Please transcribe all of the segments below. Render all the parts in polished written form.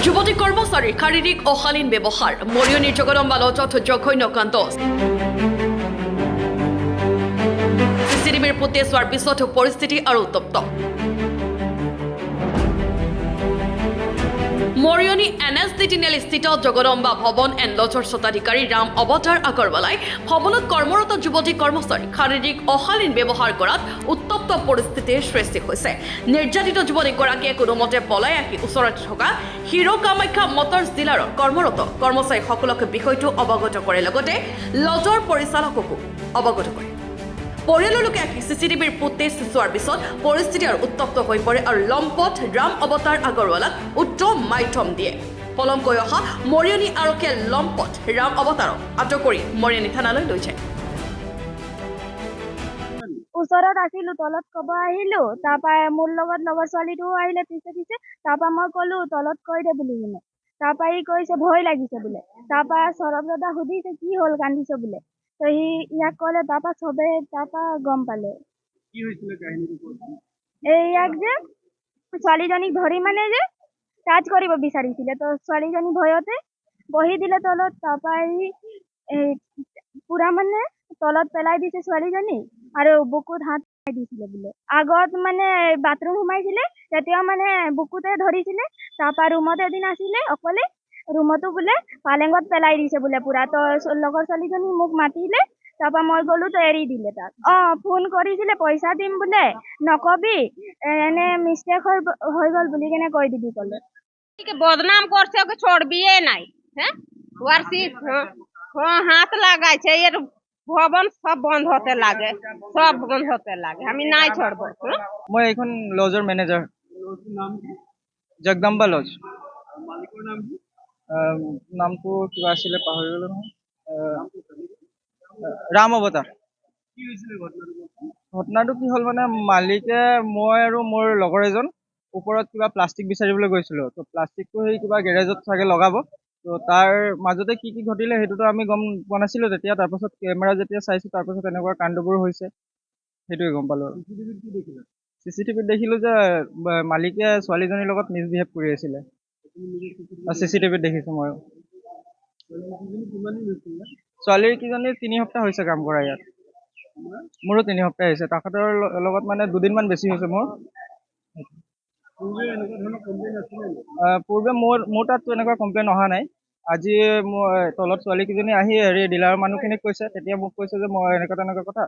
যুৱতী কৰ্মচাৰীৰ শাৰীৰিক অশালীন ব্যৱহাৰ। মৰিয়নিৰ জগদম্বা লজত জঘন্য কাণ্ড। চিচিটিভিৰ ফুটেজ চোৱাৰ পিছত পৰিস্থিতি আৰু উত্তপ্ত। মৰিয়নি এন এছ ডি তিনিআলি স্থিত জগদম্বা ভৱন এণ্ড লজৰ স্বত্বাধিকাৰী ৰাম অৱতাৰ আগৰৱালাই ভৱনত কৰ্মৰত যুৱতী কৰ্মচাৰীক শাৰীৰিক অশালীন ব্যৱহাৰ কৰাত উত্তপ্ত পৰিস্থিতিৰ সৃষ্টি হৈছে। নিৰ্যাতিত যুৱতীগৰাকীয়ে কোনোমতে পলাই আহি ওচৰতে থকা হিৰ' কামাখ্যা মটৰ্ছ ডিলাৰৰ কৰ্মৰত কৰ্মচাৰীসকলক বিষয়টো অৱগত কৰে, লগতে লজৰ পৰিচালককো অৱগত কৰে। পৰিয়ালৰ লোকে আহি চিচিটিভিৰ ফুটেজ চোৱাৰ পিছত পৰিস্থিতি আৰু উত্তপ্ত হৈ পৰে আৰু লম্পট ৰাম অৱতাৰ আগৰৱালাক উত্তম মাধ্যম দিয়ে। পলমকৈ অহা মৰিয়নি আৰক্ষীয়ে লম্পট ৰাম অৱতাৰক আটক কৰি মৰিয়নি থানালৈ লৈ যায়। ওচৰত আছিলো, তলত ক'ব আহিলো। তাৰপৰা মোৰ লগত লগৰ ছোৱালীটোও আহিলে পিছে পিছে। তাৰপৰা মই ক'লো তলত কৈ দে বুলি কিনে। তাৰপৰা ই কৈছে ভয় লাগিছে বোলে। তাৰপৰা সৌৰভ দাদা সুধিছে কি হ'ল কান্দিছ বোলে। তো সি ইয়াক ক'লে, তাৰপৰা চবে তাৰপৰা গম পালে। কি হৈছিলে কাহিনীটো কোৱাচোন। এই ইয়াক যে ছোৱালীজনীক ধৰি মানে যে টাচ কৰিব বিচাৰিছিলে, তো ছোৱালীজনী ভয়তে বহি দিলে তলত। তাৰপৰা ই এই পুৰা মানে তলত পেলাই দিছে ছোৱালীজনী আৰু বুকুত হাত সোমাই দিছিলে বোলে। আগত মানে বাথৰুম সোমাইছিলে, তেতিয়া মানে বুকুতে ধৰিছিলে। তাৰপৰা ৰুমত এদিন আছিলে অকলে, ৰুমতো বোলে পালেঙত পেলাই দিছে বোলে পুৰা। তো লগৰ ছোৱালীজনী মোক মাতিলে, তাৰপৰা মই গ'লো, তো এৰি দিলে তাক। ফোন কৰিছিলে, পইচা দিম বোলে, নকবি, এনে মিষ্টেক হৈ গ'ল বুলি কেনে কৈ দিবি ক'লে। বদনাম করছে, ওকে ছড়বিয়ে নাই। হ্যাঁ, ওর হ্যাঁ হ্যাঁ হাত লাগাইছে। এর ভবন সব বন্ধ হতে লাগে, সব বন্ধ হতে লাগে। আমি নাই ছড়বো। মই এইখন লজৰ মেনেজাৰ, জগদম্বা লজ। মালিকৰ নাম কি? নামটো কিবা আছিলে, পাহৰি গ'লো নহয়। ৰাম অৱতাৰ। কি হৈছিলে ঘটনাটো কোৱাচোন। ঘটনাটো কি হ'ল মানে, মালিকে, মই আৰু মোৰ লগৰ এজন ওপৰত কিবা প্লাষ্টিক বিচাৰিবলৈ গৈছিলোঁ। তো প্লাষ্টিকটো সেই কিবা গেৰেজত চাগে লগাব। তো তাৰ মাজতে কি কি ঘটিলে সেইটোতো আমি গম পোৱা নাছিলোঁ তেতিয়া। তাৰপাছত কেমেৰা যেতিয়া চাইছোঁ, তাৰপাছত এনেকুৱা কাণ্ডবোৰ হৈছে, সেইটোৱে গম পালোঁ। আৰু চিচিটিভিত কি দেখিলা? চিচিটিভিত দেখিলোঁ যে মালিকে ছোৱালীজনীৰ লগত মিছবিহেভ কৰি আছিলে। চিচিটিভিত দেখিছোঁ ময়ো। কিমান দিন হৈছিলে? ছোৱালীকেইজনী 3 সপ্তাহ হৈছে কাম কৰা ইয়াত। মোৰো 3 সপ্তাহ হৈছে। তেখেতৰ লগত মানে দুদিনমান বেছি হৈছে মোৰ। পূৰ্বে এনেকুৱা ধৰণৰ কমপ্লেইন আছিলে নেকি? পূৰ্বে মোৰ তাততো এনেকুৱা কমপ্লেইন অহা নাই। আজি মোৰ তলত ছোৱালীকেইজনী আহি হেৰি ডিলাৰৰ মানুহখিনিক কৈছে, তেতিয়া মোক কৈছে যে মই এনেকুৱা তেনেকুৱা কথা।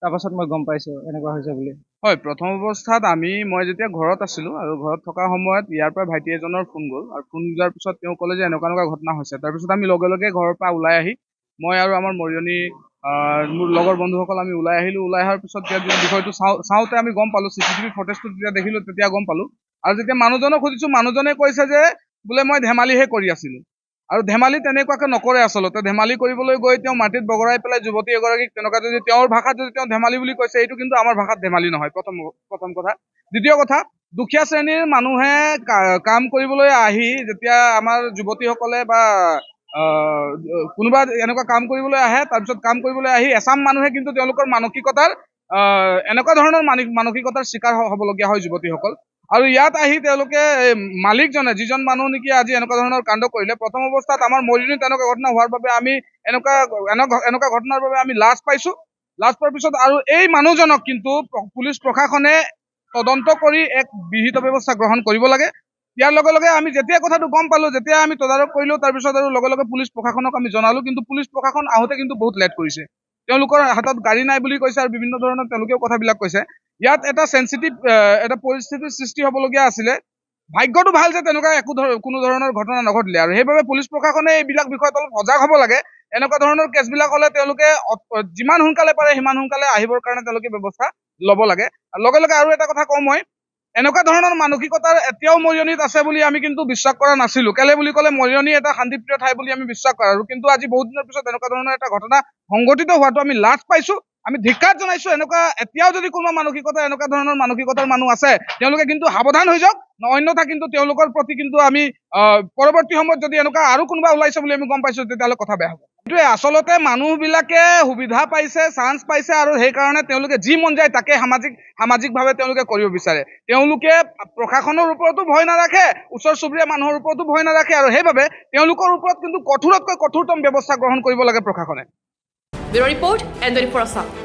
তাৰপাছত মই গম পাইছোঁ এনেকুৱা হৈছে বুলি। হয়, প্ৰথম অৱস্থাত মই যেতিয়া ঘৰত আছিলোঁ আৰু ঘৰত থকা সময়ত ইয়াৰ পৰা ভাইটি এজনৰ ফোন গ'ল আৰু ফোন যোৱাৰ পিছত তেওঁ ক'লে যে এনেকুৱা এনেকুৱা ঘটনা হৈছে। তাৰপিছত আমি লগে লগে ঘৰৰ পৰা ওলাই আহি মই আৰু আমাৰ মৰিয়নি মোৰ লগৰ বন্ধুসকল আমি ওলাই আহিলোঁ। ওলাই অহাৰ পিছত ইয়াত বিষয়টো চাওঁতে আমি গম পালোঁ, চিচিটিভি ফুটেজটো যেতিয়া দেখিলোঁ তেতিয়া গম পালোঁ। আৰু যেতিয়া মানুহজনক সুধিছোঁ, মানুহজনে কৈছে যে বোলে মই ধেমালিহে কৰি আছিলোঁ। আৰু ধেমালি তেনেকুৱাকৈ নকৰে আচলতে। ধেমালি কৰিবলৈ গৈ তেওঁ মাটিত বগৰাই পেলাই যুৱতী এগৰাকীক তেনেকুৱা যদি তেওঁৰ ভাষাত যদি তেওঁ ধেমালি বুলি কৈছে, এইটো কিন্তু আমাৰ ভাষাত ধেমালি নহয়, প্ৰথম কথা। দ্বিতীয় কথা, দুখীয়া শ্ৰেণীৰ মানুহে কাম কৰিবলৈ আহি যেতিয়া আমাৰ যুৱতীসকলে বা কোনোবা এনেকুৱা কাম কৰিবলৈ আহে, তাৰপিছত কাম কৰিবলৈ আহি এচাম মানুহে কিন্তু তেওঁলোকৰ মানসিকতাৰ এনেকুৱা ধৰণৰ মানসিকতাৰ চিকাৰ হ'বলগীয়া হয় যুৱতীসকল। আৰু ইয়াত আহি তেওঁলোকে মালিকজনে, যিজন মানুহ নেকি আজি এনেকুৱা ধৰণৰ কাণ্ড কৰিলে, প্ৰথম অৱস্থাত আমাৰ মৰিয়নিত তেনেকুৱা ঘটনা হোৱাৰ বাবে আমি এনেকুৱা এনেকুৱা ঘটনাৰ বাবে আমি লাজ পাইছোঁ। লাজ পোৱাৰ পিছত আৰু এই মানুহজনক কিন্তু পুলিচ প্ৰশাসনে তদন্ত কৰি এক বিহিত ব্যৱস্থা গ্ৰহণ কৰিব লাগে। ইয়াৰ লগে লগে আমি যেতিয়া কথাটো গম পালোঁ, যেতিয়া আমি তদাৰক কৰিলোঁ, তাৰপিছত আৰু লগে লগে পুলিচ প্ৰশাসনক আমি জনালোঁ। কিন্তু পুলিচ প্ৰশাসন আহোঁতে কিন্তু বহুত লেট কৰিছে। তেওঁলোকৰ হাতত গাড়ী নাই বুলি কৈছে আৰু বিভিন্ন ধৰণৰ তেওঁলোকেও কথাবিলাক কৈছে। ইয়াত এটা চেঞ্চিটিভ এটা পৰিস্থিতিৰ সৃষ্টি হ'বলগীয়া আছিলে। ভাগ্যটো ভাল যে তেনেকুৱা একো কোনো ধৰণৰ ঘটনা নঘটিলে। আৰু সেইবাবে পুলিচ প্ৰশাসনে এইবিলাক বিষয়ত অলপ সজাগ হ'ব লাগে। এনেকুৱা ধৰণৰ কেছবিলাক হ'লে তেওঁলোকে যিমান সোনকালে পাৰে সিমান সোনকালে আহিবৰ কাৰণে তেওঁলোকে ব্যৱস্থা ল'ব লাগে। আৰু লগে লগে আৰু এটা কথা কওঁ মই, এনেকুৱা ধৰণৰ মানসিকতাৰ এতিয়াও মৰিয়নিত আছে বুলি আমি কিন্তু বিশ্বাস কৰা নাছিলোঁ। কেলে বুলি ক'লে মৰিয়নি এটা শান্তিপ্ৰিয় ঠাই বুলি আমি বিশ্বাস কৰোঁ। কিন্তু আজি বহুত দিনৰ পিছত এনেকুৱা ধৰণৰ এটা ঘটনা সংঘটিত হোৱাটো আমি লাজ পাইছোঁ। আমি ধিক্কাৰ জনাইছো। এনেকুৱা এতিয়াও যদি কোনোবা মানসিকতা, এনেকুৱা ধৰণৰ মানসিকতাৰ মানুহ আছে, তেওঁলোকে কিন্তু সাৱধান হৈ যাওক। অন্যথা কিন্তু তেওঁলোকৰ প্ৰতি কিন্তু আমি পৰৱৰ্তী সময়ত যদি এনেকুৱা আৰু কোনোবা ওলাইছে বুলি আমি গম পাইছো, তেতিয়াহ'লে কথা বেয়া হ'ব। সেইটোৱে আচলতে মানুহবিলাকে সুবিধা পাইছে, চান্স পাইছে আৰু সেইকাৰণে তেওঁলোকে যি মন যায় তাকে সামাজিকভাৱে তেওঁলোকে কৰিব বিচাৰে। তেওঁলোকে প্ৰশাসনৰ ওপৰতো ভয় নাৰাখে, ওচৰ চুবুৰীয়া মানুহৰ ওপৰতো ভয় নাৰাখে আৰু সেইবাবে তেওঁলোকৰ ওপৰত কিন্তু কঠোৰতকৈ কঠোৰতম ব্যৱস্থা গ্ৰহণ কৰিব লাগে প্ৰশাসনে। Bureau report, N 24 Assam.